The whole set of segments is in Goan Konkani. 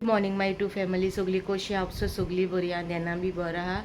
मॉर्निंग my to family सगळी कशी आसा सगळी बरी आहा देना बी बरो आहा.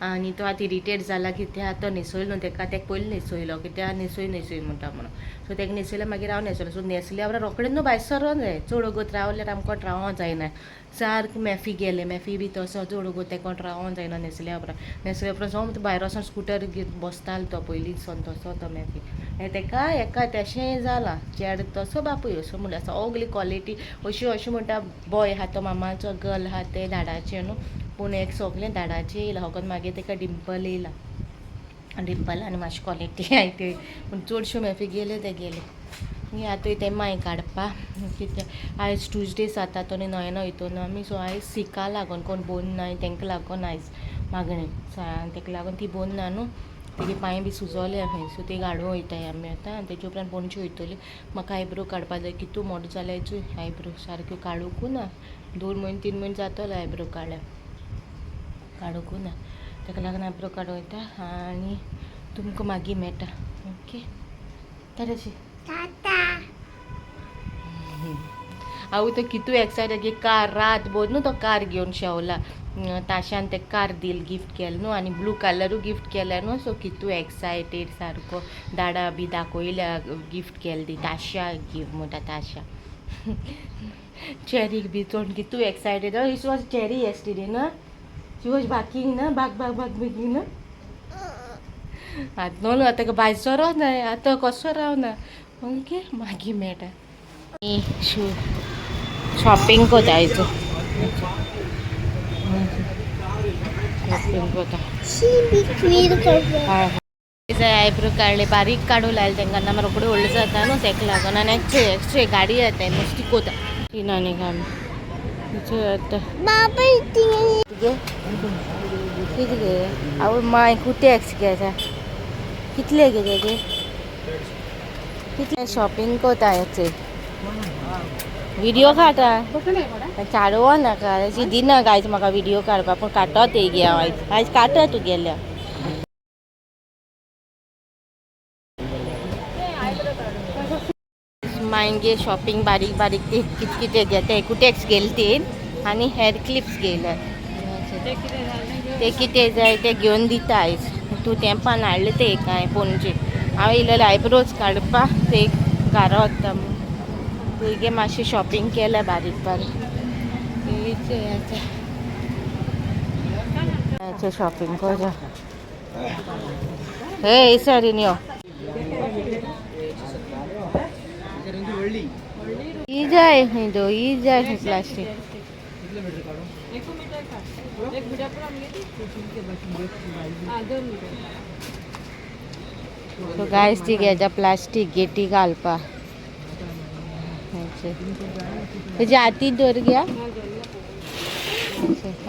आनी तो आतां इरिटेट जाला कित्याक तो न्हेसयलो न्हू तेका, तेका पयलीं न्हेसयलो कित्याक न्हेसय न्हेसय म्हणटा म्हणून. सो तेका न्हेसयलो मागीर हांव न्हेसयलो. सो न्हेसल्या उपरांत रोखडें न्हू भायर सरोन जाय, चड वगत रावल्यार आमकां रावों जायना. सारकें मॅफी गेलें, मॅफी बी तसो चड वगत तेका रावों जायना. न्हेसल्या उपरांत न्हेसल्या उपरांत सोमतो भायर वचोन स्कुटर घेवन बसतालो तो पयलीं सोन तसो तो मॅफी. तेका एका तेशें जालां चेडो तसो बापूय असो म्हणल्यार सगली क्वॉलिटी अशी अशें म्हणटा. बॉय आहा तो मामाचो, गर्ल आहा तें धाडाचें न्हू, पूण एक सगलें धाडाचें येयलां, फकत मागीर तेका डिंपल येयला, डिंपल आनी मातशी क्वॉलिटी आहाय ती, पूण चडश्यो मॅफी गेले ते गेले. मागीर आतां तें माय काडपा कित्याक आयज ट्युजडे जाता तो न्ही नयना वयतो न्हू आमी. सो आयज सिका लागोन कोण बोन नाय तेंका लागोन आयज मागणें तेका लागोन ती बोन ना न्हू, तेगे पांय बी सुजोले खंय. सो ती हाडूंक वयताय आमी आतां आनी तेजे उपरांत पणजे वयतली. म्हाका आयब्रो काडपा जाय, कितू मोटो जाल्यार चोय आयब्रो सारक्यो काडूंकू ना, 2 म्हयने 3 म्हयने जातलो आयब्रो काडल्यार, काडूंकू ना, तेका लागून आयब्रो काडूंक वयता आनी तुमकां मागीर मेळटा. ओके टाटाशी. हांव तो कितू एक्सायटेड की कार रात भर न्हू तो कार घेवन शेवला, ताशान ते कार दिल गिफ्ट केलें न्हू आनी ब्लू कलरूय गिफ्ट केल्या न्हू. सो कितू एक्सायटेड सारको दाडा बी दाखयल्या गिफ्ट केले ती ताशा गिफ्ट म्हणटा ताशा. चेरीक बी चोड कितू excited. It was Cherry yesterday ना, she was barking ना, बाग बाग बाग बेगीन ना. आतां न्हू आतां भायर सरो ना, आतां कसो रावना. ओके मागीर मेळटा. शॉपिंग कोता आयज, शॉपिंग कोता. आयब्रो काडले बारीक काडूं लायले तांकां ना रोखडे व्हडले जाता न्हू तेका लागून. आनी एक्स्ट्रा गाडी येता मस्ती कोता ती आनी काम आतां कितें गे आवय माय कुटेक्स घेता कितले गे तेजे कितले शॉपिंग कोता याचे व्हिडिओ काडटा चाडवो नाका अशी दिना गायज म्हाका व्हिडिओ काडपा, पूण काडटा ते गे हांव आयज आयज काडटा तुगेल्या. मागीर शॉपिंग बारीक बारीक ते कितें कितें घेता, कुटेक्स गेले तीन आनी हेअर क्लिप्स घेयले, ते कितें जाय ते घेवन दिता आयज. तूं तेंपान हाडलें ते कांय पणजे हांव येयलेलें आयब्रोज काडपा ते घरा वता म्हूण तुगे मातशें शॉपिंग केलें बारीक बारीक आतां शॉपिंग करता. हे सर न्ही ही जाय खंय दो ही जाय खंय प्लास्टीक. सो गायस ती घेता प्लास्टीक गेटी घालपा तेजे हातीत दवर घ्या.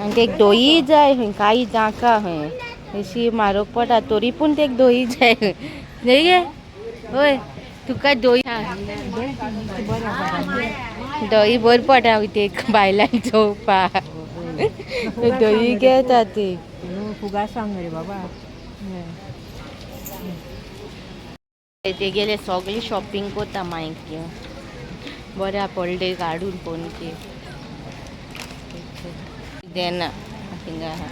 आनी ते दोई जाय खंय कांय नाका खंय अशी म्हारग पडटा तरी पूण ते दोई जाय न्हय गे. हय तुका दोई दही बरी पडटा ते बायलांक चोवपा दही घेता ती. फुगा सांग रे बाबा. ते गेले सगळी शॉपिंग कोता मागीर बऱ्या पडले काडून पणजे देना थिंगा आहा.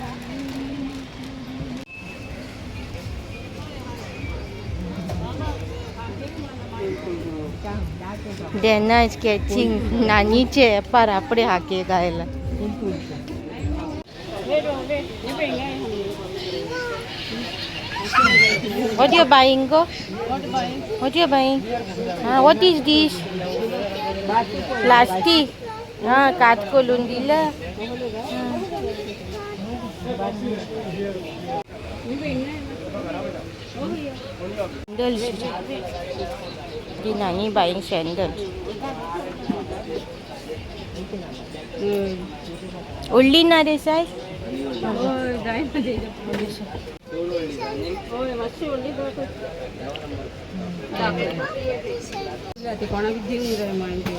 देना स्केचिंग नानीचे एपार आपडे हाके गायला. What you buying go? What you buying? What is this? Plastic. हा कात खोलून दिलं. सँडल्स ती नानी बाईंग सँडल्स. व्हडली ना रे सायज. ते कोणाक दिवंक जाय मागीर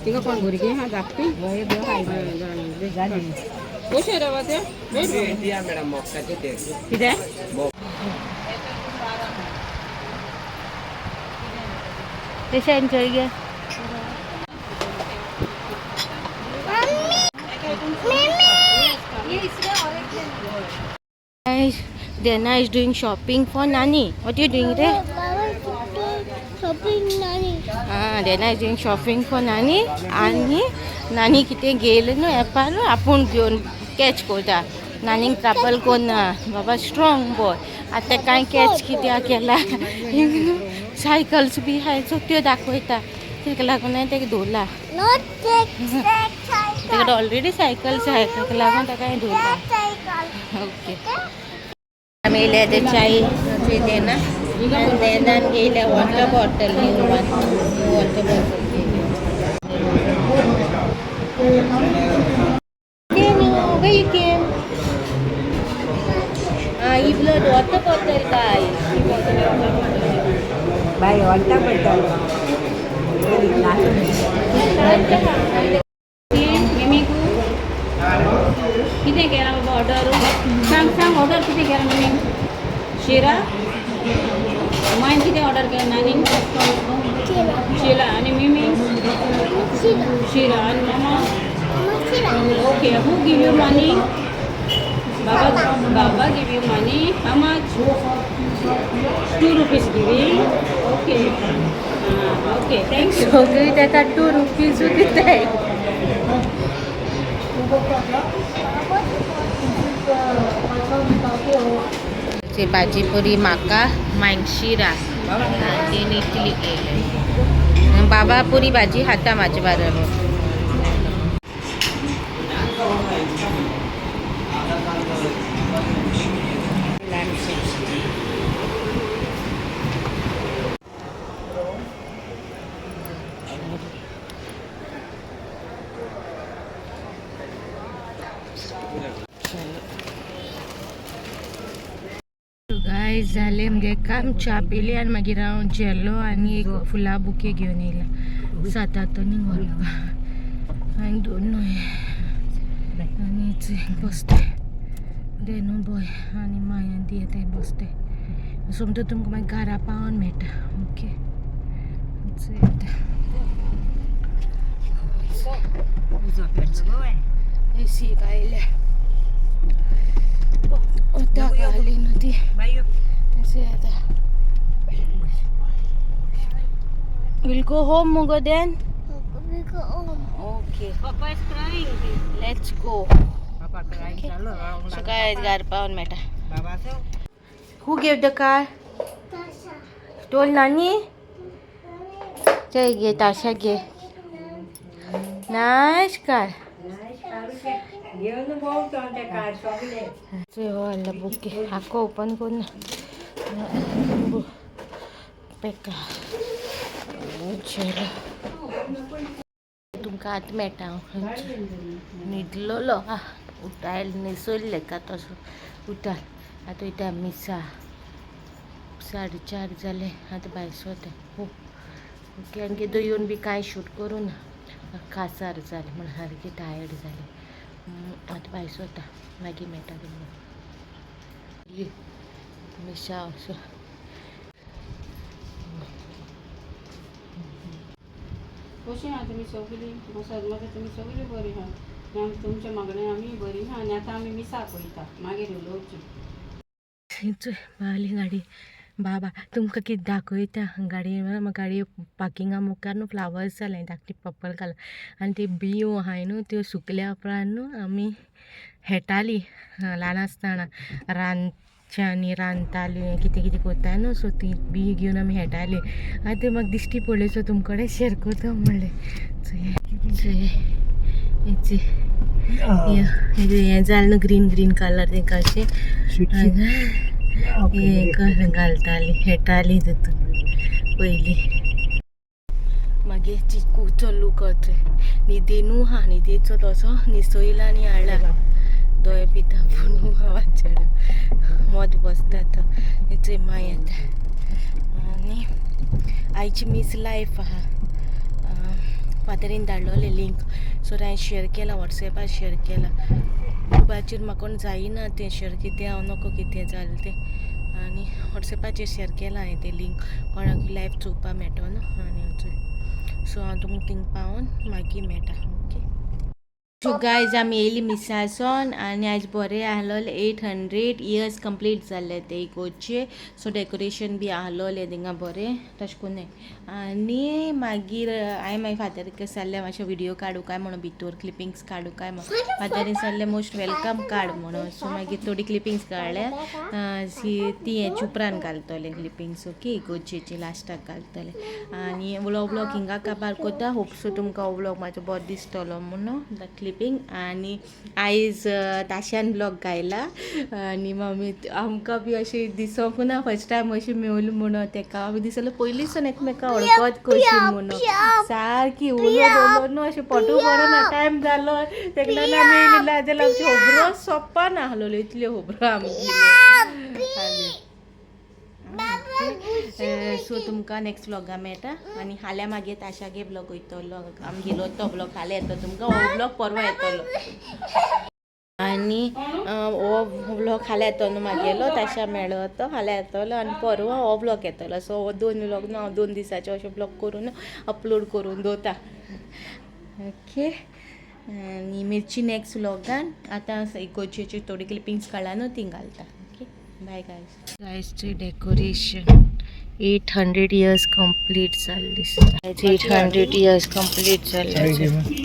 तिंगा कोण भुरगीं आहा धाकटी कशें रे ते कितें. कशें एन्जॉय गे. Guys, Dana is doing shopping for Nani. What you doing there? Shopping Nani. Ah, Dana is doing shopping for Nani. आणि नानी कितें घेयलें न्हू एपार आपूण घेवन कॅच करता. नानीक ट्रापल कोन्ना. बाबा स्ट्रॉंग बॉय. आतां कांय कॅच कित्याक केला. सायकल्स बी आहाय सो त्यो दाखयता. तेका लागून हांवें तेका दवरला. Not take तेका cycle. Already cycles आहाय तेका लागून ताका हांवें दवरला. Cycle. Okay. आमी येयले ते चाय देना आनी देनान घेयल्या वॉटर बॉटल घेवन वॉटर बॉटल घेयली. Where you came? Ah, he blood water bottle, guys. He bought the water bottle. बाय वाटता पडटा. मिमीकू कितें केलां बाबा ऑर्डर? सांग सांग, ऑर्डर कितें केलां मिमीक? शिरा. मायन कितें ऑर्डर केलां नानीन? शिरा. आनी मिमी? शिरा. आनी मामा? Okay, who give you money? Baba. Baba give you money. How much? 2 rupees giving. Okay, okay, thank you. सगळी ताका 2 रुपीज दिताय. भाजी पुरी म्हाका, मायन शिरा आनी इटली केले. बाबा पुरी भाजी खाता म्हाजे बरोबर. गायज, जालें मगे काम. च्या पिली आनी मागीर हांव जेलो आनी एक फुलां बुके घेवन येयला सातातोनी व्हरपा. आनी दोन न्हय आनी बसते देनू बॉय आनी माय आनी ती येताय बसते. सोमतो तुमकां मागीर घरा पावोन मेळटा. ओके, एसी आयल्या, उदक आली न्हू ती. अशें आता. We'll go home मुगो then? We go home. Okay. Papa is crying. Let's go. So guys, घर पावन मेळटा. Who gave the car? Tasha. Told Nani? चल घे ताशा घे. Nice car. घेवन भोंवतो तें कार सगळें. हाडला बुके. आखो ओपन करून पेका. चलो, तुमकां आतां मेळटा. हांव न्हिदलोलो, उठायल न्हेसयल्लें का तसो उठाल. आतां वयता मिसा. 4:30 जाले आतां, भायर वता. हो ओके. आनी केदो येवन बी कांय शूट करूं ना, कासार जालें म्हण सारकें टायर्ड जालें. आतां भायर वता, मागीर मेळटा तुमकां. मिसा असो. कशीं आहा तुमी सगळीं? बसत म्हाका तुमी सगळीं बरीं आहा. आनी तुमच्या मागणें आमी बरीं आहा. आनी आतां आमी मिसाक वयता, मागीर उलोवची. चोय बाली गाडी. बाबा तुमकां कितें दाखयता. गाडी गाडी पार्किंगा मुखार न्हू फ्लावर्स जाले धाकटी पर्पल कलर. आनी त्यो बियो आहाय न्हू, त्यो सुकल्या उपरांत न्हू आमी हेटाली ल्हान आसतना रांदच्यांनी रांदताली, कितें कितें करता न्हू. सो ती बी घेवन आमी हेटाली. आनी ते म्हाका दिश्टी पडली, सो तुमचे कडेन शेयर करता म्हणलें. चोय चोय, हें जालें न्हू ग्रीन ग्रीन कलर तेंका अशें हें घालताली, हेटाली तितून पयलीं. मागीर चिकूचो लूक न्हिदेनू आहा, न्हिदेचो तसो न्हेसयला आनी हाडला. दोळे पिता पूण वाचेर मद बसता तो. चोय माय येता. आनी आयची मीस लायफ आहा. फादरीन धाडलोले लिंक, सो हांवें शेयर केला, वॉट्सॅपार शेयर केला. युट्यूबाचेर म्हाका कोण जायना तें शेयर, कितें हांव नको कितें जालें तें. आनी वॉट्सॅपाचेर शेयर केलां हांवें तें लिंक, कोणाक लायव चोवपा मेळटलो न्हू. आनी सो हांव तुमकां थिंग पावोन मागीर मेळटा. ओके. सो गायज, आमी येयली मिसासोन आनी आयज बरें आहलोलें. 800 इयर्स कंप्लीट जाल्ले ते इगोर्जे. सो डेकोरेशन बी आहलोलें थिंगा बरें तशें कोन्नाय. आनी मागीर हांवें मागीर फादरीक सांगलें, मातशें विडियो काडूं काय म्हणून, भितूर क्लिपिंग्स काडूं काय म्हणून. फादरीन सांगलें, मोस्ट welcome, काड म्हणून. सो मागीर थोडी क्लिपिंग्स काडल्या ती हेच उपरांत घालतले क्लिपिंग्स, ओके? इगोर्जेची लास्टाक घालतले. आनी व्लॉग हिंगा काबार कोता. होप सो तुमकां हो व्लॉग म्हाजो बरो दिसतलो म्हणून, the clipping. आनी आयज ताश्यान ब्लॉग घायला आनी मम्मी आमकां बी अशें दिसोंक ना, फर्स्ट टायम अशें मेवलें म्हणून तेका. आमी दिसलें पयलींसून एकमेका वळखत कशी म्हणून. सारकी उलोवन उलोवन अशें पोटू बरो ना टायम जालो. तेका लागून आमी येयली ना जाल्यार आमच्यो खबरो सोंपा नासलेल्यो, इतल्यो खबरो आमगेल्यो. सो तुमकां नेक्स्ट व्लॉगा मेळटा. आनी फाल्यां मागीर ताशागे ब्लॉग वयतलो, आमगेलो तो ब्लॉग फाल्यां येतलो तुमकां. हो ब्लॉग परवां येतलो आनी हो व्लॉग फाल्यां येतलो न्हू मागेलो, ताशा मेळ्ळो तो फाल्यां येतलो आनी परवां हो ब्लॉग येतलो. सो हो दोन व्लॉग न्हू हांव 2 दिसाचे अशे ब्लॉग करून अपलोड करून दवरता, ओके? आनी मिरची नेक्स्ट व्लॉगान. आतां इगोर्जेची थोडी क्लिपिंग्स काडला न्हू, ती घालता. ओके, बाय गायज. गायजचे डेकोरेशन 800 इयर्स कंप्लीट जाल्लें दिसता. 800 इयर्स कंप्लीट जाल्लें.